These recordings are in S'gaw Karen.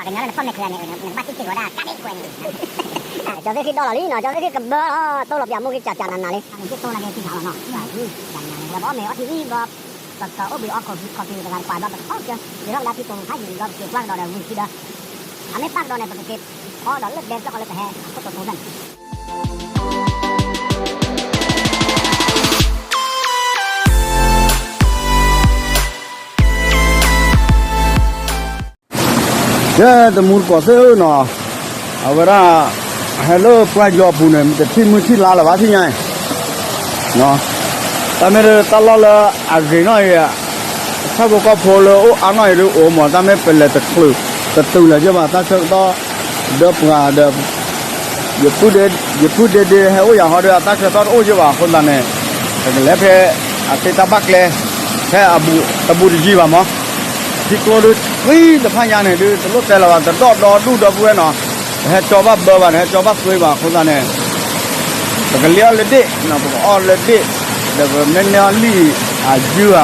ကညီလၢနဖီၣ်မဲာ်ချံဂၤန့ၣ် နကဘၣ်တ့ၢ်တ့ၢ်ဝဲဒၣ်ကါဒ့ကွဲန့ၣ်, ကၠီသ့ၣ်ဃ့ဒီလီၤလံနီၤ, ကၠီသ့ၣ်ဃ့ကဘၢလီၤ, တိၢ်လီၤပၠးမိၢ်က့ၤကၠးကၠးနးနးလံ, ပအီၣ်မ့ၤအီထံအံၤဘျီ, ပကအိၣ်ဘှံးအီခီၣ်ဖံးတဂၤတပၤဘျီ ပကဖီၣ်ကၠီ, ယထီၣ်ကဒါဖံးတိၤဖးယံာ်ဘျီ ပက့ၤပှၢ်ကဒီးဒီးဝံၤခံဒီး, အမ့ၢ်ပၢ်ကဒီးန့ၣ် ပကက့ၤဖီဒီးလၢဒဲကၠီၣ်ဃီလၢပဟဲအခိၣ်တိၤတိၤဖျၢၣ်န့ၣ် ကဲ တမူတကိးသ့ၣ်ဧၢနီၤ, အဝဲဒၣ် ဟဲလၢပှၢ်ယီၤပူၤန့ၣ် တထံၣ်မုၢ်ထံၣ်လါလၢၤဘၣ်သ့ၣ်ညါအံၤ, တၢ်မ့ၢ်တၢ်လီၢ်လၢအဂ့ၤနီၣ်အံၤ, ဆၣ်ဖိကီၢ်ဖိလၢအိၣ်အါနီၣ်အံၤဒ်အိၣ်မး တၢ်မ့ၢ်ပလဲၤတချုး တတုၤလၢၤက့ဘၣ် တၢ်ဆၢကတီၢ် ဒီးပှၤဒီး ယပုၢ်ဒ့ဒ့ဟဲအိၣ်ယၤဟီဒီး အတၢ်ဆၢကတီၢ်တအိၣ်က့ဘၣ်အဃိသတးန့ၣ်, ပကလဲၤဖဲအသ့တၢ်ဘၣ်ကျဲ, ဖဲအဘူးတဘူးတယံၤဘၣ်မး, ထံကျိဒုးသံတဖၣ်ညါန့ၣ်ဒုး တလိၣ်တဲလၢၤဘၣ် တဒီၣ်ဒီဒူၣ်ဒီပုၢ်ဝဲၢ်နီၤ, ပဟဲကၠီဘၣ်ဘၢဘၣ်န့ၣ် ဟဲကၠီဘၣ်သွ့ဘၣ်အဃိသတးန့ၣ်, ပကလံၣ်အီၣ်လၢဒ့ၣ်, ပကအီၣ်လၢဒ့ၣ်, ဒီးပမ့ၢ်န့ၢ်အီၣ်လံၣ်အယုၢ်ဧါ,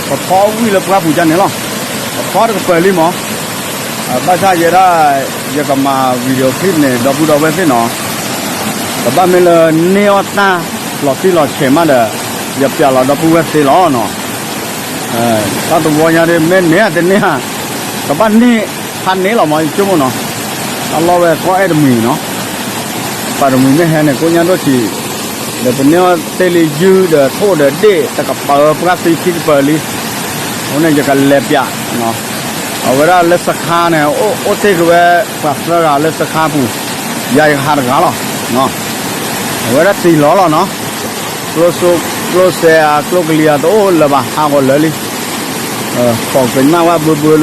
ပဖီဝံၣ်လၢပှၢ်ပူၤကန့ၣ်လီၤ, ပဖီတကပၤလံမး ဘၣ်ဆၣ်ယဲဒၣ် ယကမၤ video clip န့ၣ် ဒီပုၢ်ဒီဝဲၢ်သ့ၣ်နီၤ, ကဘၣ်မ့ၢ်လၢန့ၢ်အီၣ်တၢ်လီၤတံၢ်လီၤဆဲးမးဒီး ယပျးလီၤဒီပုၢ်ဝဲၢ်သ့လီၤနီၤ, တၢ်တဝီညါဒ် မ့ၢ်န့ၢ်ဧါတန့ၢ်ဧါ, ကဘၣ်န့ၢ်ဖးန့ၢ်လီၤမး ယဆိကမိၣ်နီၤ, တၢ်လီၢ်ဝဲကီၢ်အဲၣ်တမှံၤနီၤ, ပှၤတမှံၤမ့ၢ်ဟဲန့ၣ် ကိညါဒိၣ်ဆံး, ဒီးပန့ၢ်အီၣ်တ့ၢ်လံယုၢ်ဒီးထိၣ်ဒီးဒ့ၣ် တကပၤပှၢ်သံခံကပၤလံ, အဃိန့ၣ် ယကလဲၤပျး အဝဲဒၣ်လၢစခါန့ၣ် အိၣ်တ့ၢ်က့ၤဝဲ ပှၤသၢဂၤလၢစခါပူၤ, ယၤယကဟးတဂၤလီၤ, အဝဲဒၣ်တံၢ်လီၤလီၤနီၤ, ကျိစဲးဧါ ကျိကလံၤဧါ တအိၣ်လၢၤဘၣ် ဟးဂီၤလၢာ်လံ, ပိာ်ကနၣ်ဝဲဘၢဘၢလၢ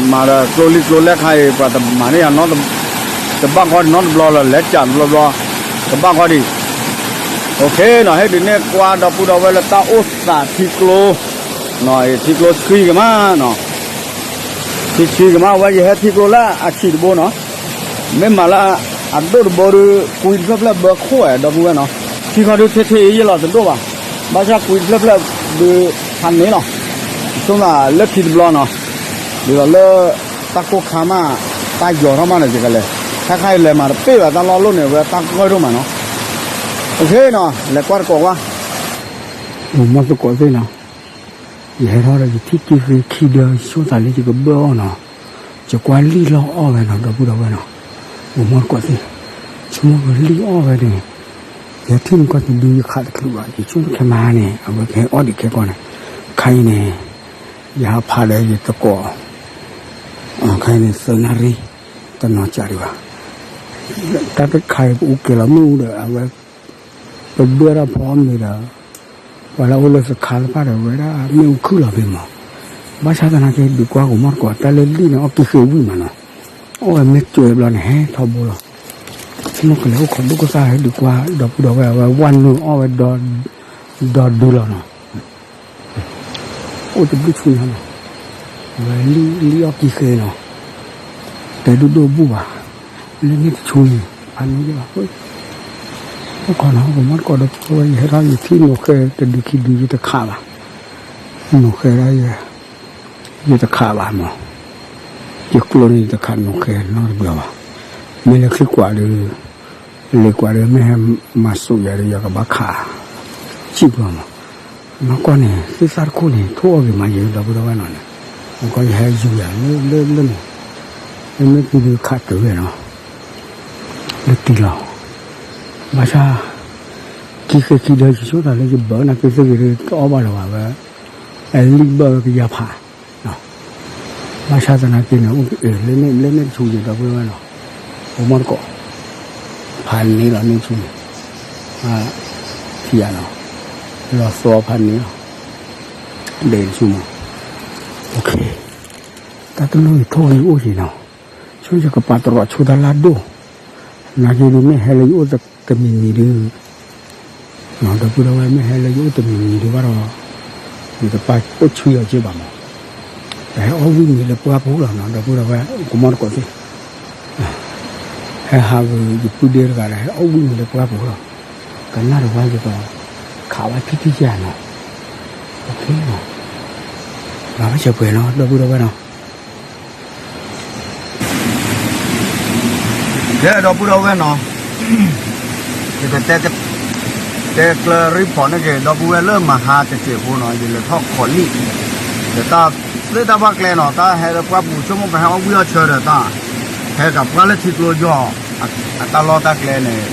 မၤဒီးကျိလံကျိလဲၢ်ခါအံၤ ပှၤတမၤန့ၢ်ယၤနီတဘၣ်ဃီဒံးနီတဘျီလၢၤ လဲၤကးတဘျီဘျီ, တဘၣ်ဃီဒံး, အိၣ်ခ့နီၤ ဟဲဒုးနဲၣ်ကွၢ်ဒီပုၢ်ဒီဝဲၢ်လၢတၢ်အိၣ်သးထံကျိ ထံကျိဆှံကမးနီၤ, ထံဆှံကမး အဝဲယဟဲထံကျိလၢအဆံးတဘိနီၤ, မ့ၢ်မၤလၢအဒိၣ်တဘိဒီး ကွံတဖျၢၣ်ဖျၢၣ်ဘၢခိၣ်ဝဲဒီပုၢ်ဝဲၢ်နီၤ, ထံခီဒုးထဲထဲအံၤယလီၤတဒိၣ်ဘၣ်, ဘၣ်ဆၣ်ကွံတဖျၢၣ်ဖျၢၣ်ဒုးဖးန့ၢ်လီၤ, ဆိမိၣ်လၢခံတဘျီနီၤ, ဒ်သိးလၢ တၢ်ကိၢ်ခါမး, တၢ်ယီၤထီၣ်မးဒီးယကလဲၤ, ခဲခါအံၤလဲၤမၤတပ့ၢ်ဘၣ် တၢ်လီၢ်လိၣ်န့ၣ် အဝဲတၢ်ကၢၢ်ဒိၣ်မးနီၤ, အိၣ်ခ့နီၤ လဲၤကွၢ်တကိးဝဲ အိၣ်မီၢ်သကိးသ့ၣ်နီၤ, ယဟဲထီၣ်ဒီးယထံၣ်က့ၤဃ့ခံဒီး ယဆိသးလၢယကဘၢအီၣ်နီၤ, ယကွၢ်လံၣ်လီၤအီၣ်ဝဲနီၤ ဒီပုၢ်ဒီဝဲၢ်နီၤ, အိၣ်မီၢ်သကိးသ့ၣ်, ဆိကမိၣ်ကလံၣ်အီၣ်ဝဲန့ၣ်, ယထံၣ်မုၢ်ကီၢ်တဒုယခးတချုးဘၣ် ယဆိကမိၣ်ခဲမးန့ၣ် အဝဲကဟဲအီၣ်ဒံးခဲကီၢ်န့ၣ်, ခါအံၤန့ၣ်, ယဟးဖးဒီးယသကိး ခါအံၤန့ၣ် သၢနၣ်ရံၣ်, တနီၤစးဒံးဘၣ်, တၢ်တခါအံၤပအူကဲၤလီၤမ့ၣ်အူဒီး အဝဲ ပဘၢတၢ်ဖီမ့ၤဒီး ပှၤလၢအအိၣ်လၢစခါတဖၣ်ဒီး ဝဲဒၣ်မ့ၣ်အူခုၣ်လီၤဖဲမး, ဘၣ်ဆၣ်သနာ်က့ ဒုးကွၢ်ကမီၢ်တကိး တၢ်လၢလံၣ်န့ၣ် အီၣ်ကံၢ်ဃ့ဝံၣ်မးနီၤ, အီၣ်ဝဲမ့ၢ်ကွဲဘျီန့ၣ် ဟဲထီဘိလီၤ, ဆိကမိၣ်ကလဲၤအိၣ်ခိးဒိၣ်ကသၣ် ဟဲဒုးကွၢ် ဒီပုၢ်ဒီဝဲၢ် အဝဲဝၢ်နုာ်အီၣ်ဝဲ ဒီဒုလီၤနီၤ အိၣ်တဘျုးဆူညါနီၤ, အဝဲလံၣ်အီၣ်ကံၢ်ဃ့နီၤ, တဲဒိၣ်ဒိၣ်ဘူၣ်ဘၣ်, လၢန့ၣ်တဆူန့ၣ် ဖးန့ၢ်ယဘၣ်, အိၣ်ခိးနီၤ ကမီၢ်တကိးဒီး ယဟဲထီၣ်ယထံၣ်နိၣ်ဃဲတဒုခံဒုယတခးဘၣ်, နိၣ်ဃဲဒၣ်ယဲ ယတခးဘၣ်မး, ယကျိန့ၣ်ယတခးနိၣ်ဃဲနီတဘျီဘၣ်, မ့ၢ်လၢခံကွၢ်ဒီး လဲၤကွၢ်ဒီးမ့ၢ်ဟဲမၤစိာ်ယၤဒီး ယကဘၣ်ခး စံၣ်ပျီမး, မၤကွၢ်န့ၣ် သ့ၣ်သၣ်တခိၣ်န့ၣ် ထိၣ်အီၣ်ဂ့ၤမးယဲ ဒီပုၢ်ဒီဝဲၢ်နီၤန့ၣ်, မၤကွၢ်ယဟဲယူၤယၤလၢလၢလၢန့ၣ်, မ့မ့ၢ်ခံဒုခးတုၤဝဲနီၤ, လၢတံၢ်လီၤ, ဘၣ်ဆၣ် ခံဃဲခံဒၢယဆိသးလၢယဘၢနၤက့ၤသ့ၣ်ဂ့ၤဒီး တအီၣ်ဘၣ်လၢၤဘၣ်ဝဲ, အလံၣ်ဘၢဝဲကယၤဖး ဘၣ်ဆၣ်သနာ်က့န့ၣ် အိၣ်က့ၤလၢန့ၣ်လၢန့ၣ်တဆူယဲ ဒီပုၢ်ဝဲၢ်နီၤ, အိၣ်မီၢ်တကိး, ဖးန့ၢ်လီၤန့ၣ်တဆူန့ၣ်, ထံၣ်ယၤနီၤ, လီၤသီဖးန့ၢ်လီၤ, ဒဲးတဆူမး, တၢ်တလိၣ်ယထိၣ်ဂ့ၤအိၣ်က့ၤနီၤ, ဆိယကပာ်တရီးဆိတၢ်လၢဒိၣ်, နာ်က့ဒုးမ့ၢ်ဟဲလၢယအိၣ်တမံၤမံၤဒုး ဒီပုၢ်ဒီဝဲၢ် မ့ၢ်ဟဲလၢယအိၣ်တမံၤမံၤဒုးဘၣ်ဒီး ယတပာ်အိၣ်ဆူယီၤက့ဘၣ်မး, ပဟဲအီၣ်ဝံၣ်မ့ၤလၢပှၢ်ပူၤလီၤနီၤ ဒီပုၢ်ဒီဝဲၢ် ကမီၢ်တကိးသ့ၣ်, ဟဲဟးဂ့ၤယပုၢ်ဒ့တဂၤဒီး ဟဲအီၣ်ဝံၣ်မ့ၤလၢပှၢ်ပူၤလီၤ, ကနၣ်တဝါယကခးဝဲထံထံယၤနီၤ, ဘၣ်ဆၢပှဲၤနီၤ ဒီပုၢ်ဒီဝဲၢ်နီၤ. ကဲ ဒီပုၢ်ဒီဝဲၢ်နီၤ, ယကတဲ တဲကျၢၤ report န့ၣ်က့ၤ ဒီပုၢ်ဝဲၢ်လၢမဟါတစဲးဖိနီၤ, ယလဲၤထီၣ်ခီးလံၣ်, ဒီးတၢ်သ့တၢ်ဘၣ်ကျဲနီၤ, တၢ်ဟဲလၢပှၢ်ပူၤဆိကမိၣ် ပဟဲအီၣ်ဝံၣ်အီၣ်ဆၢဒီးတၢ် ဟဲကးပှၢ်လၢထံကျိယီၤ အတၢ်လီၢ်တၢ်ကျဲန့ၣ်,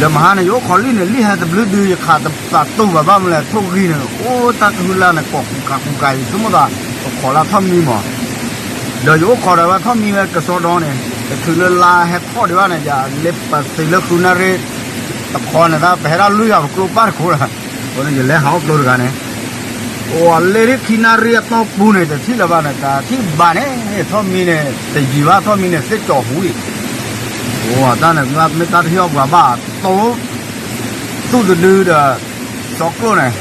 ဒီးမဟါန့ၣ် ယအိၣ်ခီးလံၣ်န့ၣ် လံၣ်ဟဲတဘျုးဒု ယခးတသးတူၢ်ဘၣ် ဘၣ်မနုၤလဲၣ် ထိၣ်ဂံၢ်န့ၣ် အိၣ်တၢ်ကဟုလၢ်န့ၣ် ကိးကူကးကူကး ယဆိကမိၣ်သး ပခီးလၢထီၣ်မံမး, ဒီးယအိၣ်ခီးဒီးဝဲထီၣ်မံဝဲကစီဒီန့ၣ် တချုးလၢလါဟဲထီၣ်ဒံးဘၣ်န့ၣ် ယလဲၤပသံးလၢဃုနၣ်ရံၣ်တခီန့ၣ် တၢ်ပဟဲဒၣ်လွံၢ်ဂၤပကျိပၢ်တခိၣ်လီၤ, အဃိန့ၣ် ယလဲၤဟးအီၣ်ကျိတဂၤန့ၣ် အိၣ်လၢခံနၣ်ရံၣ်အတီၢ်ပူၤန့ၣ် တထံၣ်လၢၤဘၣ်န့ၣ် တထံၣ်ဘၣ်န့ၣ် ထီၣ်မံန့ၣ် တယံၤဘၣ် ထီၣ်မံန့ၣ် သ့ၣ်ကၠီၤဟူအံၤ, အိၣ်တၢ်န့ၣ် မ့ၢ်တၢ်တဟ့ၣ်အီၣ်ပှၤဘၣ် တိ သူၣ်တဒုဒီး စီၤကျိၣ်န့ၣ်, စီၤကျိၣ်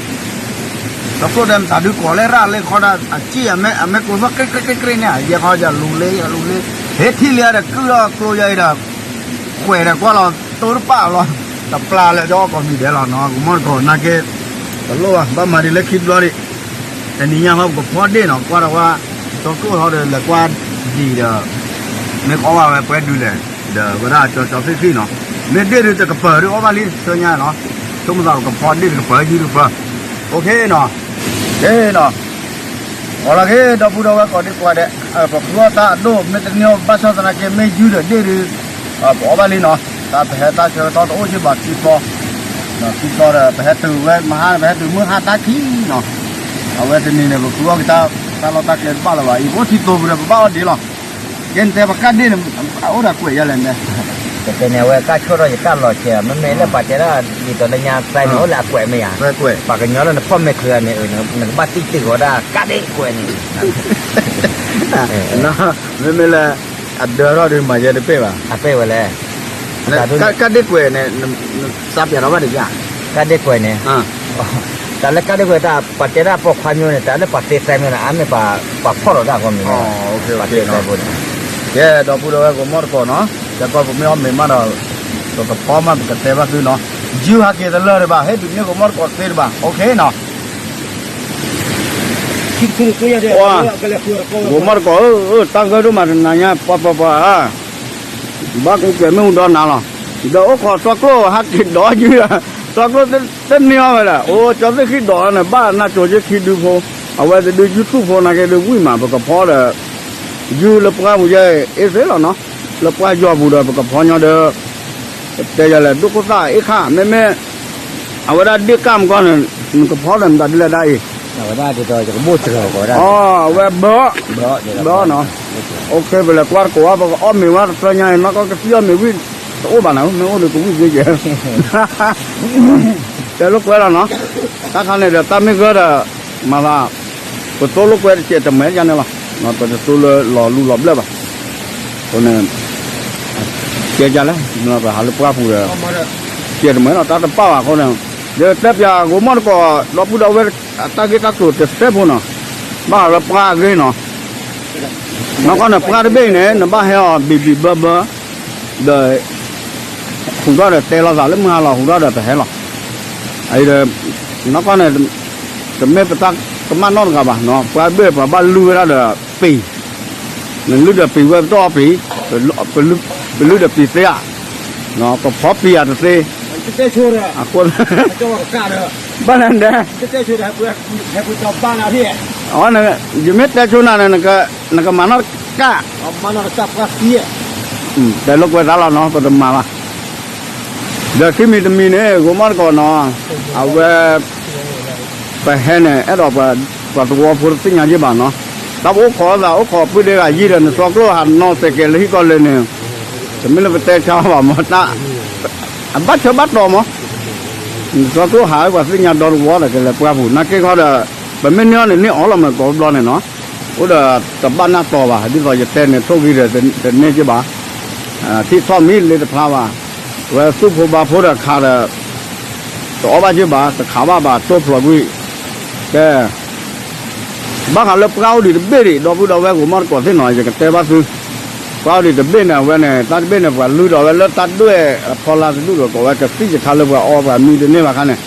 ဒီးမတၤဒုကိးလၢရၣ်လၢခီဒၣ် အစံၣ်အမဲ အမဲကိးသီၣ် ကြ့ကြ့ကြ့ကြ့န့ၣ် ယဲခီယလူၤလ့ ယလူၤလ့, ဟ့ၣ်ထံၣ်လံဒီး ကုၢ်ထီၣ်ကျိယဲအံၤဒီး ကွဲးဒီးကွၢ်လီၤ တိတပာ်လီၤ, တပျၢ်လၢၤ ကီကီၢ်မံၤဒဲးလီၤနီၤ ကမီၢ်တကိးနာ်က့, တလိၣ်ဘၣ် ဘၣ်မၤဒ်လၢခံဘျီဒံး, တနံၤညါဟီပကဖီဒ့ၣ်နီၤ ကွၢ်ဒီးဝဲ စီၤကျိၣ်ဟီဒီး လဲၤကွၢ်ဒံးဒီး မ့ၢ်ကအီၣ်ဘၣ်ဝဲပှဲၤဒုလဲၣ်, ဒီးဝဲဒၣ်ကၠီကၠီသ့ၣ်ဃံနီၤ, မ့ၢ်ဒ့ၣ်ဒုတကပၤဒုအီၣ်ဘၣ်လံ ဆၢညါနီၤ, ဆိကမိၣ်သးပကဖီဒ့ၣ်တကပၤ ယုၢ်တကပၤ, အိၣ်ခ့နီၤ, ကဲနီၤ အီလီၤက့ၤ ဒီပုၢ်ဒီဝဲၢ်ကိးဒံကိးဂၤဒဲး, ပဃုအီၣ်တၢ်အဒိၣ် မ့ၢ်တန့ၢ်အီၣ်ဘၣ်ဆၣ်သနာ်က့ မ့ၢ်ယုၢ်ဒီးဒ့ၣ်ဒု ပအီၣ်ဘၣ်လံနီၤ, တၢ်ပဟဲတၢ်ဆၢကတီၢ်တအိၣ်က့ဘၣ်ခံသီ, ခံသီဒီး ပဟဲတုၤဝဲမဟါ ပဟဲတုၤမုၢ်ဟါတၢ်ခံနီၤ, အဝဲတနံၤန့ၣ် ပဃုအီၣ်က့ၤတၢ် တၢ်လီၢ်တၢ်ကျဲတဘၣ်လၢၤဘၣ်, ယအိၣ်ထံတိၤပူၤဒီး ပဘၣ်အီၣ်ဒ့ၣ်လီၤ, ကဲနတဲပကၢ်ဒ့ၣ်န့ၣ် အအိၣ်ဒီးကွဲးယဲလဲၣ်န့ၣ် ကတဲန့ၣ် အဝဲကၢ်ဆိၣ်ထီၣ်ယကၢ်လီၤဆဲး မ့မ့ၢ်လၢပှၤတဲဒၣ် ဒ်သိးလၢညါသဲန့ၣ် အိၣ်လၢအကွဲးမ့ၢ်ဧါ, ပှၤကညီလၢနဖီၣ်မဲာ်ချၢန့ၣ် နကဘၣ်တံၢ်တ့ၢ်ဃီဒၣ်ကၢ်ဒ့ၣ်ကွဲးန့ၣ် မ့မ့ၢ်လၢ အဒၢထီၣ်ဒုးမၤယဲတပ့ၢ်ဘၣ်, အပ့ၢ်ဝဲလဲၣ်, ကၢ်ဒ့ၣ်ကွဲးန့ၣ် စးပၠးထီၣ်ဘၣ်တယၢ်, ကၢ်ဒ့ၣ်ကွဲးန့ၣ်, တၢ်လၢကၢ်ဒ့ၣ်ကွဲးတၢ် ပှၤတဲဒၣ်ပိာ်ခွါမျိုးန့ၣ် တၢ်လၢပှၤသ့သဲမျိုးန့ၣ် အါမ့ၢ်ပှၤဖီၣ်လီၤတၢ်အဂီၢ်မ့ၢ်, ပှၤသ့သဲဖိန့ၣ်, ကဲ ဒီပုၢ်ဒီဝဲၢ်ကမီၢ်တကိးနီၤ, ကဲကီၢ်ပမ့ၢ်အီၣ်မ့ၤမးဒီး ပကဖီမး ပကတဲဘၣ်သုနီၤ, ယုၢ်ဟးက့ၤတလၢာ်တဘၣ် ဟ့ၣ်ဒုးန့ၢ်ကမီၢ်တကိးသ့တဘၣ် အိၣ်ခ့နီၤ ကမီၢ်တကိးဧၢ, တၢ်ဂၢၢ်ဒိၣ်မးတနၤညါ ပှၤပှၤပှၤဧၢ, ဘၣ်ကဲမ့ၣ်အူဒီးနၤလီၤ, ဒီးအိၣ်ခိးစီၤကျိၣ်ဟးက့ၤဒီးယုၢ်, စီၤကျိၣ်တန့ၢ်အီၣ်ဝဲဒၣ်, အိၣ်ကၠီသ့ၣ်ဃံဒီးန့ၣ် ဘၣ်နၢ်ကၠိၤက့ခံဒုဖိ, အဝဲတဒု YouTube ဖိနာ်က့ဒုဝံၣ်မး ပကဖီဒီး ယုၢ်လၢပှၢ်ပူၤယဲအ့ၣ်သ့လီၤနီၤ, လၢပှၢ်ယီၤပူၤဒီးပကဖီညီဒီး ပတဲယၤလဲၣ် ဒိၣ်ခိၣ်သၣ်အ့ၣ်ခါ မ့မ့ၢ် အဝဲဒၣ်ဒ့ၣ်ကၢ်မကီၢ်န့ၣ် နကဖီဒီးမတၤဒ်လဲၣ်ဒၣ်အံၤ, အဝဲဘၢ, ဘၢနီၤ, အိၣ်ခ့ ပလဲၤကွၢ်တကိး ပကအီၣ်မ့ၤဝဲတသၢညါအံၤ နီၢ်ကီၢ်ကသံၣ်အီၣ်မ့ၤဝံၣ် တအိၣ်ဘၣ်နၤ မ့ၢ်အိၣ်ဒီးကဝံၣ်က့ယဲ တဲလိာ်ကွဲလီၤနီၤ, တၢ်ခါန့ၣ်ဒီးတၢ်မ့ၢ်ဂၢၢ်ဒီး မၤသး ပသိလိာ်ကွဲတစဲးတမှဲၤယါန့ၣ်လီၤ, ပတသိလၢလီၤလူလီၤဘျၢၣ်ဘၣ်, အဃိန့ၣ် ကဲယါလဲၣ် ပဟးလၢပှၢ်ပူၤဒီး စဲးတမှဲၤလီၤ တၢ်တပာ်ဘၣ်အဃိန့ၣ်, ဒီးတဲပၠးဂိၤမီၢ်တကိး ဒီပုၢ်ဒီဝဲၢ်အတၢ်ဂ့ၢ်တၢ်ကျိၤတစဲးဖိနီၤ, ဘၣ်ဃးလၢပှၢ်အဂ့ၢ်နီၤ, နီၢ်ကီၢ်န့ၣ် ပှၢ်တဘ့ၣ်အံၤန့ၣ် နဘၣ်ဟဲအီၤဘံၣ်ဘံၣ်ဘၢဘၢ ဒီး ဟူးထီၣ်ဒီးတဲလိာ်သးလၢမုၢ်ဟါလီၤ ဟူးထီၣ်ဒီးပဟဲလီၤ, အအံၤဒီး နီၢ်ကီၢ်န့ၣ် တမ့ၢ်ပတၢ်ကမၣ်နီတဂၤဘၣ်နီၤ, ပှၢ်တဘ့ၣ်ပှၤဘၣ်လုၢ်ဝဲဒၣ်ဒီးပံၤ, နလုၢ်ဒီးပံၤဝဲပတအီၣ်ပံၤ, ပလုၢ်ဒီးပံၤသ့ဧါ, ပဖီပံၤဧါတသ့, အဃိ ဘၣ်နၤဒဲး အဝဲ ယမ့ၢ်တဲဆိနၤန့ၣ် နကမၤနီၢ်တကၢ်, တဲလိာ်ကွဲသးလီၤနီၤ ပတမၤဘၣ်, ဒီးခံမံၤတမံၤန့ၣ် ဂိၤမီၢ်တကိးနီၤ, အဝဲ ပဟဲန့ၣ် အဲၣ်ဒိးပှၤသဝီဖိတသ့ၣ်ညါယ့ၢ်ဘၣ်နီၤ, တၢ်ပအိၣ်ခိးသးအိၣ်ခိးပုၢ်ဒ့ဂၤယံၤဒီး နစီကျိၣ်ဟးနီၢ်စဲးကဲးလၢဟံၣ်ကီၢ်လၢန့ၣ်, တမ့ၢ်လၢပတဲဆါဘၣ်မး တၢ် အဘၣ်ဆၢဘၣ်တီၤမး, နစီကျိၣ်ဟးပှၤသ့ၣ်ညါဒီတဝီဒီး ကလဲၤပှၢ်ပူၤ နာ်က့ခီဒီး ပမ့ၢ်န့ၢ်အီၤန့ၣ် န့ၢ်အီၤလီၤမးကိးဘျီန့ၣ်နီၤ, အိၣ်ဒီးတဘၣ်နၢ်တီၤဘၣ် ဒ်သိးယတဲန့ၣ် ထိၣ်ဂံၢ်ဒီးတန့ၢ်က့ဘၣ်, ထံၣ်ထီၣ်မံၤလ့တဖျါဘၣ်, ဝဲသူၣ်ဖိဘါဖိဒီးခးဒီး တအီၣ်ဘၣ်က့ဘၣ် တခးဘၣ်ဘၣ် တိၢ်ဖျိးကွံာ်, ကဲ ဘၣ်ဃးလၢပှၢ်အိၣ်ဒံးတဘ့ၣ်ဒံး ဒီပုၢ်ဒီဝဲၢ်ဂိၤမီၢ်တကိးသ့ၣ်နီၤ ယကတဲဘၣ်သု, ပှၢ်အိၣ်ဒံးတဘ့ၣ်န့ၣ် အဝဲန့ၣ် တၢ်တဘ့ၣ်န့ၣ် ပှၤလုၢ်ဒီးဝဲလၢတၢ်ဒွဲၣ်အဖီလာ်တဒူၣ်ဒီး ကိးဝဲကသံၣ်ယခါလၢပှၤအီပှၤမံတန့ၢ်ဘၣ်ခါန့ၣ်,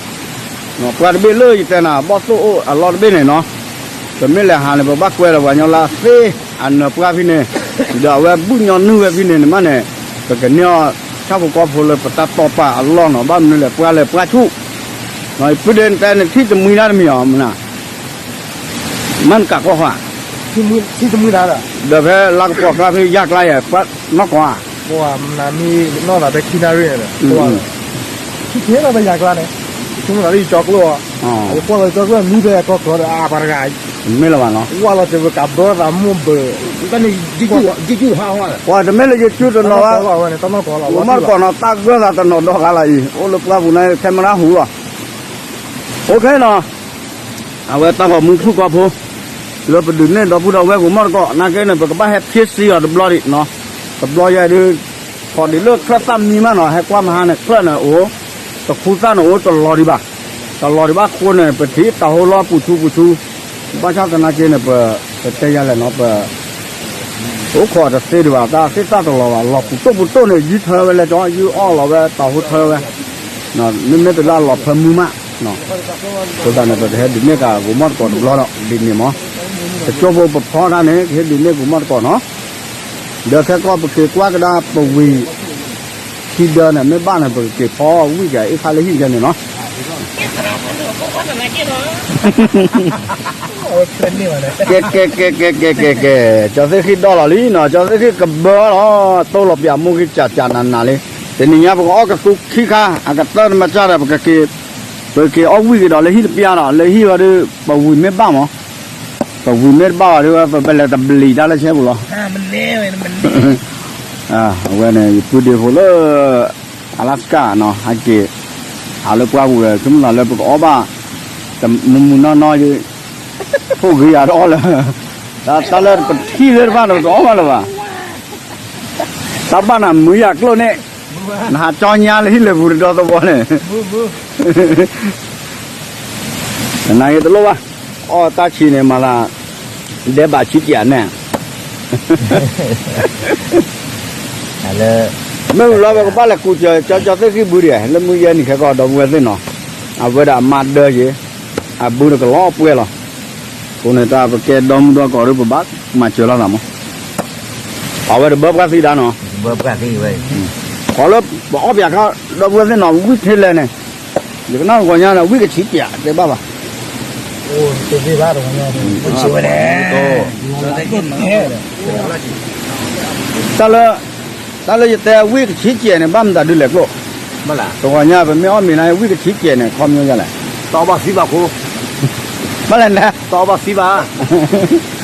ပှၢ်တဘ့ၣ်လၢယတဲနၤ ဘီၣ်သိၣ်အိၣ်အလီၢ်တဘ့ၣ်န့ၣ်နီၤ, ပမ့ၢ်လဲၤဟးန့ၣ် ပဘၣ်ကွဲဒီးပှၤညီလၢသ့အနၢၤပှၢ်ဖဲန့ၣ်, ဒီးအဝဲဘူၣ်ညီနုၢ်ဝဲဖဲန့ၣ်န့ၣ်မးန့ၣ် ပကန့ၢ်အီၤ ဆၣ်ဖိကီၢ်ဖိလၢပတၢ်တီၢ်ပာ်အလီၢ်နီၤ, ဘၣ်မနုၤလဲၣ် ပှၤလဲၤပှၢ်ဆူၣ်, ဖုဒ့တဲနထံၣ်တမှံၤဒၣ်တမံၤအီၤမနုၤ, မ့ၢ်နကးကွၢ်ဃီ, ဒီးဖဲလါကပီၤကျါဖဲယၢ်ကျါယဲၢ် ပှၤနီၢ်ကီၢ်ဧါ, ပှၤမနၤမ့ၢ်နီၢ်သးဖဲခံနၣ်ရံၣ်န့ၣ်ဒီး ပှၤ ထံၣ်ကဲလီၤဖဲယၢ်ကျါန့ၣ်, ဆိကမိၣ်သးလၢယကၠီကျိၣ်အီၤ, ယကွၢ်လီၤယကၠီကျိၣ်မံဖဲယကီၢ်ကျီဒီး အပှၤတဂၤ, မ့ၢ်လၢၤဘၣ်နီၤ, ဝၢ်လီၤစၢၤပကးဘၢသးမိၢ်ဘၢ, တၢ်န့ၣ် ယကၠူၣ်ဟါဟါ, ပှၤတမ့ၢ်လၢယကၠူၣ်တနီၤဘၣ်, ဂိၤမီၢ်တကိးနီၤ တၢ်ဂၢၢ်သးတနီၤဒီဂၤလီၤအံၤ အိၣ်လၢပှၢ်ပူၤန့ၣ် ခဲမရၣ်ဟူလီၤ, အိၣ်ခဲနီၤ, အဝဲတၢ်ဂီၤမူဖုၣ်ကီၢ်ဖိ လၢပဒုးနဲၣ်ဒီပုၢ်ဒီဝဲၢ်ဂိၤမီၢ်တကိး နာ်က့န့ၣ် ပကဘၣ်ဟဲဖြ့စံအီၤတဘျီဒံးနီၤ, တဘျီယဲဒုး ဖီဒံးလၢချၢၣ်သၣ်မံမးနီၤ ဟဲကွၢ်မဟါန့ၣ် ချၢၣ်န့ၣ်အိၣ်, တခူသၣ်န့ၣ်အိၣ် တလီၤဒံးဘၣ်, တလီၤဒံးဘၣ်ဃိန့ၣ် ပထံၣ်တၢ်ဟိလီၤပူၤဆူပူၤဆူ, ဘၣ်ဆၣ်သနာ်က့န့ၣ် ပ ပတဲယၤလဲၣ်နီၤ ပ အိၣ်ခိးတသ့ဒံးဘၣ် တၢ်သ့ၣ်သၣ်တလီၤဘၣ် လီၤပူၤတိၢ်ပူၤတိၢ်န့ၣ် ယုၢ်ထၢဝဲလဲၣ်ကၠီ ယုၢ်အီၣ်လီၤဝဲတၢ်ဟိထၢဝဲ, မ့မ့ၢ်တလၢအလီၤဖၢမုၢ်မး, အဃိသတးန့ၣ် ပကဟဲဒုးနဲၣ်ကးဂိၤမီၢ်တကိးတဘျီဒီး ဒ်န့ၣ်မး, တကၠိဖိပဖီတၢ်န့ၣ် ကဟဲဒုးနဲၣ်ဂိၤမီၢ်တကိးနီၤ, ဒီးခဲကီၢ်ပက့ၤကွၢ်ကဒါပဝံၤ ခံဒၢန့ၣ် မ့ၢ်ဘၣ်န့ၣ် ပကက့ၤဖီဝံၣ်က့ၤအ့ၣ်ခါလၢဟံၣ်ကဲန့ၣ်နီၤ ကဲ ကဲ ကဲ ကဲ ကဲ ကဲ ကဲ, ကၠီသ့ၣ်ဃံၣ်ဒီလီၤလံနီၤ, ကၠီသ့ၣ်ဃံၣ်ကဘၢလီၤ, တိၢ်လီၤပၠးမူက့ၤကၠးကၠးနးနးလံ, တနံၤညါပကအီၣ်ကသူခံခါ, အကတၢၢ်တမၤစၢ်ဒီး ပကက့ၤ, ပက့ၤအီၣ်ဝံၣ်က့ၤဒီးလၢဟံၣ်တပျၢ်ဒီး လၢဟံၣ်ဝဲဒုး ပဝံၤမ့ၢ်ဘၣ်မး, ပဝံၤမ့ၢ်တဘၣ်ဘၣ်ဒုး ပလဲၤတဘျံးတၢ်လၢဆဲပူၤလီၤ အဝဲန့ၣ် ယပုၢ်ဒ့ဖိလၢ Alaska နီၤ ဟဲက့ၤ ဟးလၢပှၢ်ပူၤဝဲ ဆိကမိၣ်သးလၢပကအီၣ်ဘၣ် တမုာ်မုာ်နီၢ်နီၢ် ဖိဂ့ၤယၤတအီၣ်လၢၤ, တၢ်လၢပထံၣ်လၢတဖၣ်န့ၣ် ပတအီၣ်ဘၣ်လၢၤဘၣ်, တၢ်ဘၣ်နၤမုာ်ယၤကျိၣ်န့ၣ်, နဟးကၠီညါလၢဟံၣ်လၢပူၤတဒီသဝီန့ၣ် နနာ်က့တလိၣ်ဘၣ်, အီၣ်တၢ်ဆံးန့ၣ်မၤသး ဒဲးဘးဆံးကၠးန့ၣ်, မ့ၢ်လီၤ ပကဘၣ်လဲၤကူစၢၤ ကၠီကၠီသ့ၣ်ဃံၣ်ဘုဒံး လၢမုၢ်ယဲၢ်နံၤခဲကီၢ် ဒီပုၢ်ဝဲၢ်သ့ၣ်နီၤ, အဝဲဒၣ်အမါဒၢယ့ၤ, အဘုတကလီၤပှဲၤလီၤ, အဃိန့ၣ်တၢ်ပကဲဒီမုၢ်ဒီကီၢ်ဒီး ပဘၣ်မၤစၢၤလိာ်သးမး, အဝဲတဘၣ်ပှၢ်သံဒၣ်နီၤ, ခီလၢပအီၣ်ပၠးခါ ဒီပုၢ်ဝဲၢ်သ့ၣ်နီၤ ဝံၣ်ထဲလဲၣ်န့ၣ်, ယကနၣ်တဂီၤညါန့ၣ် ဝံၣ်ကဆံးကၠးတဲဘၣ်ဘၣ် တၢ်လၢ တၢ်လၢယတဲဝံၣ်ကဆံးကၠဲးန့ၣ် ဘၣ်မတၤဒုးလဲၣ်ကျိၣ်, တဂီၤညါပမ့ၢ်အီၣ်မ့ၤန့ၣ် ဝံၣ်ကဆံးကၠဲးန့ၣ် ခီပညီယၤလဲၣ်, တအီၣ်ဘၣ်သံဘၣ်ခိ, ဘၣ်လဲၣ်န့ၣ်, တအီၣ်ဘၣ်သံဘၣ်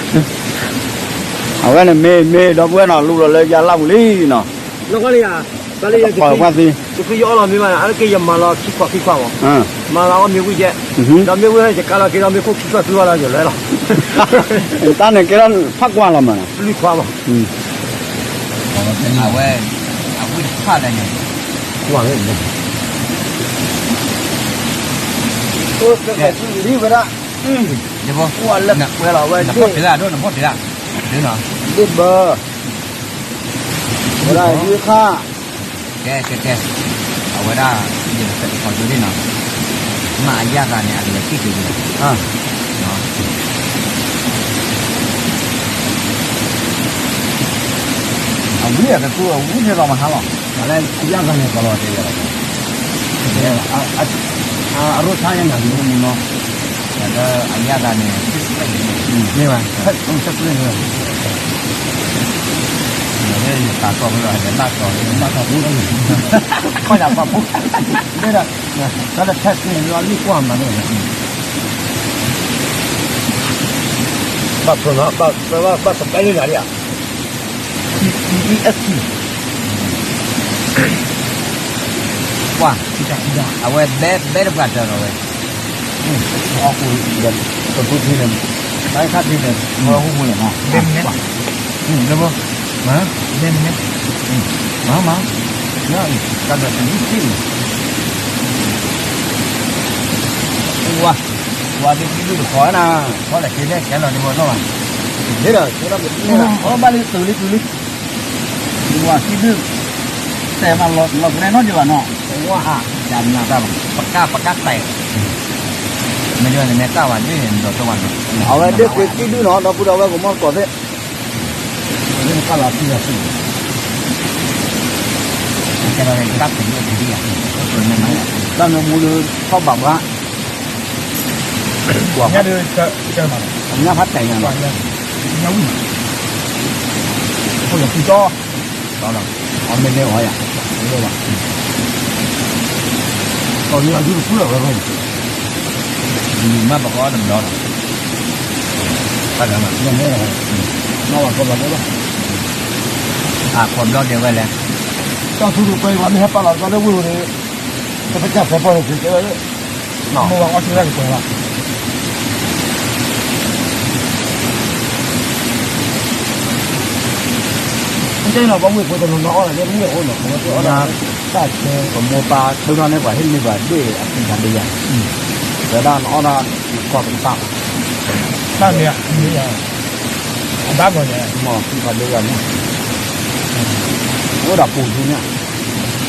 အဝဲန့ၣ်မ့ၢ်မ့ၢ်ဒီပုၢ်ဝဲၢ်နီၤ လူလီၤလၢယၤလၢ်ပူၤလံနီၤ, တၢ်လၢယပှၤသံ, ယအီၣ်လီၤမ့ၤဘၣ်န့ၣ် အါတက့ၢ်ယမၤလီၤခံခွးခံခွးမး, မၤလီၤအီၣ်မ့ၤဝံၣ်ကဲ, ဒီးမ့ၢ်ဝံၣ်ဟဲယကါလီၤက့ၤဒီးမ့ၢ်ခိၣ်ခံခွးသူဝဲလီၤယလဲၤလီၤ, တၢ်န့ၣ်ကဲထီၣ်ဖးကွၢ်လီၤမး, လွံၢ်ခွးမး, အဝဲ, အဝံၣ်တဖၣ်လၢန့ၣ်, ကွၢ်လၢ, လံဝဲဒၣ်, နဖီၣ်တဂၤဒိၣ် နဖီၣ်တဂၤ, ဒ်နီၤ, ဒ်ဘၢ, ဝဲဒၣ်ယုၢ်ခါ, ကဲကဲကဲ, အဝဲဒၣ်, ယကစဲးကခီဒိၣ်ဒ်နီၤ, မ့ၢ်အယၣ်သးန့ၣ် အကလဲၤထံၣ်က့ၤန့ၣ်, အဝံၣ်အကသူအဝံၣ်န့ၣ်လီၤမဟါလီၤ, အယၣ်သးန့ၣ်ကလီၤတဲာ်လီၤ, အရိၣ်ဆါညါန့ၣ်မူမူနီၤ, အယၣ်သးန့ၣ်, မ့ၢ်ဘၣ်, တၢ်ကီၢ်ဖဲလၢအဟဲလၢကီၢ်, ကီၢ်ယၤပှၤဖိ, မ့ၢ်ဒီး, တၢ်တထၢၣ်စ့န့ၣ် လီၤလံကွၢ်မးန့ၣ်, ဘၣ်ဖျိနီၤ, ဘၣ်စပဲလံနၤလံဧါ, ကွၢ်, အဝဲဘဲဘဲတပှၢ်တၢၢ်ဒီးဝဲ အီၣ်ကူ, ပပူထံန့ၣ်, ဘၣ်ခါထံန့ၣ်, မ့ၢ်မ့ၢ်, မ့ၢ်မ့ၢ်, မ့ၢ်မ့ၢ်, မ့ၢ်မ့ၢ်, တၢ်ဒီးတနံၣ်ထံၣ်န့ၣ်, ဝါ, ဝါဒ်ခံဒုၣ်တခီနၤ, ခီလဲၣ်က့ၤလဲၣ်ကဲလီၤဒ်ဘၣ်နီၢ်ဘၣ်, အဘၣ်လံတုၤလံတုၤလံ ဝါခံဒု, တဲမးလီၤကနဲနီတဘျီဘၣ်နီၤ, ဝါ, ယနၤတၢ်ဘၣ်, ပကၢ်ပကၢ်တဲာ်, မ့ၢ်ဒ်န့ၣ်မ့ၢ်တၢ်ဘၣ်ဒ်န့ၣ်ဒီးတဝၢ်နီၤ, အဝဲဒၣ်က့ၤခံဒုနီၤ ဒီပုၢ်ဒီဝဲၢ်ကမီၢ်တကိးသ့ၣ်, ကၢ်လီၤခံလီၤဆူ, တၢ်ဖဲးဒိၣ်ဖဲးဒံၣ်ယၤ, တၢ်နၢမူလၢထီၣ်ဘးဘှါ, ကွၢ်, ညၣ်ဖးတဲာ်ညါနီၤ, ညၣ်ဝံၣ်, အိၣ်လၢပူၤကၠီ, အီၣ်မ့ၢ်န့ၢ်အီၤယၤ, တလၢဘၣ်, ကီၢ်လၢအဒူတဖုလၢာ်ဝဲ, မ့ၢ်ပကအီၣ်တဘျီဒီး, တၢ်ဒၣ်မး, နီၢ်ဝဲကီၢ်ဘျီဒဲးဘၣ်, အကွၢ်ဘျီဒဲးဝဲလဲၣ်, တၢ်ထူတကွဲဘၣ် မ့ၢ်ဟဲပာ်လီၤကီၢ်လၢဝ့ၢ်ဧိၤန့ၣ်, တပစၢ်စဲးဖီန့ၣ် ကဲဝဲလၢ, မိၢ်ဝဲအီၣ်ဆူၣ်တၢ်ကကွဲးဘၣ် မ့ၢ်တဲနီၤ ပှၤဝ့ၢ်ဖိတနီၤနီၤအီၣ်ဒၣ်လၢမ့ၣ်အူနီၤ ပဝဲသ့ၣ်အီၣ်ဒၣ်လၢတၢ်ဆဲ ပမိၢ်ပၢ်ဒိၣ်ထီၣ်န့ၢ်ပှၤဟ့ၣ်န့ၢ်ပှၤဒွဲၣ်အပူၤဖးဒိၣ်ယၤ, ဝဲဒၣ်နအီၣ်ဒၣ်နကီၢ်ပကပၢ်ဘၣ်, တၢ်မ့ၢ်ဧါ, အဘၣ်မီၤန့ၣ် မ့ၢ်ဖးဒိၣ်ယၤန့ၣ်, အိၣ်ဒီးပူၤဆူန့ၣ်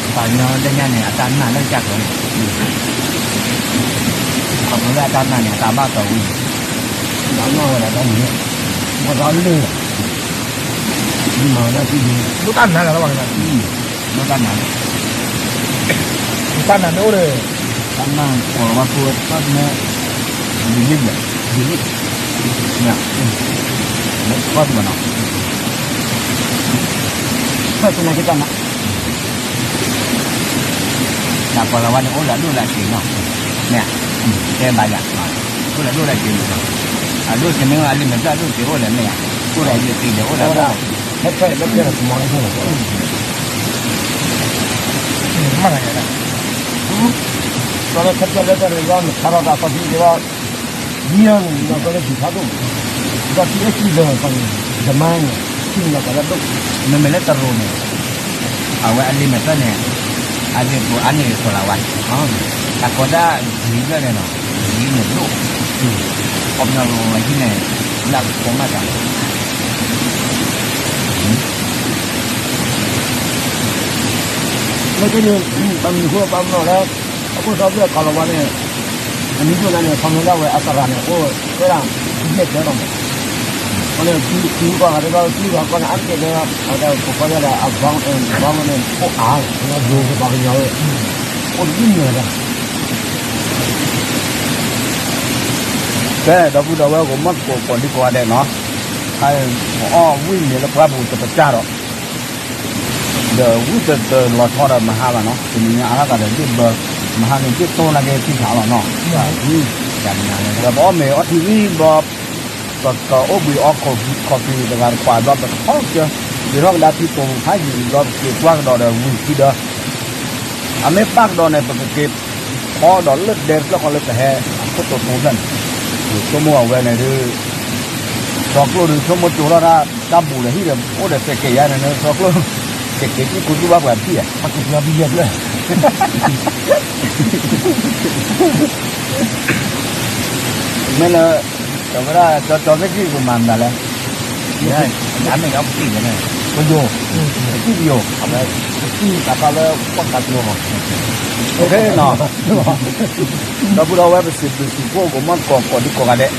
ပှၤညီလၢညါန့ၣ် အတၢ်နာ်လၢကစၢ်ကျါန့ၣ်, ခီဖျိလၢအတၢ်နာ်န့ၣ် အတၢ်ဘၣ်သီဝံၤ, ဘၣ်နီၢ်ဝဲဒၣ်တၢ်မံၤ, ဘၣ်သီလၢ, မၤဝဲဒၣ်တၢ်မံၤ, ဒိၣ်တၢ်နာ်လၢၤဘၣ်န့ၣ်, ဒိၣ်တၢ်နာ်လၢၤ, တၢ်နာ်မ့ၢ်အိၣ်ဒီး, တၢ်နာ်ကိးလီၤဝဲဖိတၢ်မ့ၢ်, ဒ်န့ၣ်, ဒ်န့ၣ်, မ့ၢ်, ကီၢ်တဘၣ်နီၤ, ဖဲသနာ်က့တၢ်နာ် တၢ်ပီၤလီၤဝဲန့ၣ် အိၣ်လၢအဒိၣ်လၢအဆံးနီၤ, မ့ၢ်, တဲဘၣ်ယၤ, အိၣ်လၢအဒိၣ်လၢအဆံးနီၤ, အဒိၣ်ဆံးမ့ၢ်အလံာ်မဲာ်ဖျၢၣ်အဒိၣ်က့ၤအိၣ်လဲၣ်မ့ၢ်ဧါ, အိၣ်လၢအယံၤသံးဒီးအိၣ်လၢအဒိၣ်, ဟဲဖဲလၢကဲလီၤကမီၤလၢဖဲလီၤ, မ့ၢ်, ဒီးလၢခက်ခဲလၢတၢ်န့ၣ် လီၤနခါထီၣ်သးခီဆံက့ၤဘၣ် ဒ်အံၤန့ၣ် လီၤကီလၢထံထီဒိၣ်, ဒီးထံအ့ၣ်စံၣ်လၢာ်ခီန့ၣ်, ယမါန့ၣ်, ထံန့ၣ်လီၤကီလၢဒိၣ်, မ့မ့ၢ်လၢတရူးန့ၣ်, အဝဲအလံာ်မဲာ်ဖျၢၣ်န့ၣ်, အဒ့ၣ်ပူၤအါန့ၢ်ကီၤလၤဝါ, တၢ်ကီတၢ်ဂ့ၤဖျၢၣ်န့ၣ်နီၤ, ဂ့ၤန့ၢ်ဒိၣ်, ခီပညီလီၤဟံၣ်န့ၣ်, လၢကီမးတၢ် လၢက့န့ၣ်, ပမံၤဃိပာ်ပနီၣ်လၢ, အခိၣ်သီဖျၢၣ်ကီၤလၤဝါန့ၣ်, အမံၤဒိၣ်လၢန့ၣ် ခီဖျိလၢအဝဲအသရၣ်န့ၣ် အိၣ်ဝဲဒၣ် ယဲၢ်ကျဲဒီးမး, အဃိန့ၣ် သံကွၢ်ဂၤဒဲးဘၣ် သံဂၤကီၢ်န့ၣ် အါတက့ၢ်လၢ, အဝဲဒၣ်ကိးကီၢ်ဒၣ်လၢ အဘီန့ၣ် အဘီန့ၣ် အိၣ်အါ, ဒိကပှၤကညီဝဲ, အိၣ်တဘျုးမံၤဝဲဒၣ် ဖဲဒီပုၢ်ဒီဝဲၢ်ကမီၣ်သကိးကိးဒံကိးဂၤဒဲးနီၤ, အအီၣ်ဝံၣ်မ့ၤလၢပှၢ်ပူၤတပစၢ်ဒီး, ဒီးဝံၣ်တတလီၤဆီဒီးမဟါဘၣ်နီၤ, တနံၤညါအါထီၣ်သးဒီးဒ့ၣ်ဘၢ, မဟါန့ၣ်ဒ့ၣ်တိၢ်နာ်က့သံခးလီၤနီၤ, ဒီးပအီၣ်မ့ၤအီထံဝံၤဘျီ, ပကအိၣ်ဘှံးအီ coffee တဂၤတခွးဘျီ ပထီၣ်ကၢ, ဒုးထီၣ်ကဒါထံတိၤဖးယံာ်ဘျီ ပက့ၤကွၢ်ကဒီးဒီးဝံၤခံဒီး အမ့ၢ်ပၢ်ကဒီးန့ၣ် ပကက့ၤဖီဒီးလၢဒဲတဖျၢၣ်ဃီလၢပဟဲအခိၣ်တိၤတိၤဖျၢၣ်န့ၣ်, ဆိကမိၣ်အဝဲန့ၣ်ဒုး, စီၤကျိၣ်ဒုးဆိကမိၣ်ကၠိထီၣ်တၢ် တၢ်ဘူးဒီးဟံၣ်ဒီး အိၣ်ဒီးစဲးကဲးယါန့ၣ် စီၤကျိၣ်, စဲးကဲးကံၢ်ကူသူၣ်ဘၣ်ပှၤဖံးဧါ, မ့ၢ်လၢ, တဝဲဒၣ် ကၠီကၠီသ့ၣ်ခံကမၤမနုၤလဲၣ်, အမ့ၢ်အီပစံၣ်န့ၣ်, ပယိၤ, ပစံၣ်ပယိၤ, ပစံၣ်တၢ်ဖးလၢပှၢ်ကၢ်ကၠိမး, ဒီပုၢ်ဒီဝဲၢ်ပစံးဘျုးစံးဖှိၣ်ကမီၣ်သကိးကိးဒံကိးဂၤဒဲး,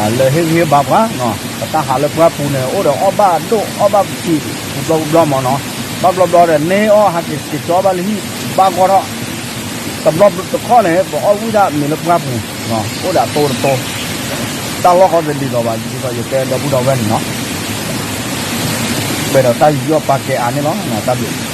လၢဟ့ၣ်ဂံၢ်ဟ့ၣ်ဘါပှၤ, ပတၢ်ဟးလၢပှၢ်ပူၤန့ၣ် အိၣ်ဒီးအီၣ်ဘၣ်ဒိၣ်အီၣ်ဘၣ်ပထံး, ပဘျီပဘျီမးနီၤ, ဘၣ်ဘျီဘျီဒီးန့ၢ်အီၣ်ဟးက့ၤက့ၤကၠီဘၣ်လၢဟံၣ်ဘၣ်ဂီၢ်ထီၣ်, တဘျီတခီၣ်န့ၣ် ပအီၣ်ဝံၣ်ဒၣ်မ့ၤလၢပှၢ်ပူၤ, အိၣ်ဒီးအတိတတိ, တၢ်လီၢ်ဃီတဒ်သိးဘၣ် ဒ်သိးယတဲဒီပုၢ်ဒီဝဲၢ်န့ၣ်နီၤ, ပှဲၤဒီးတၢ်ယူးယီၣ်ပာ်ကဲအါန့ၣ်လီၤ, တၢ်ဘျုး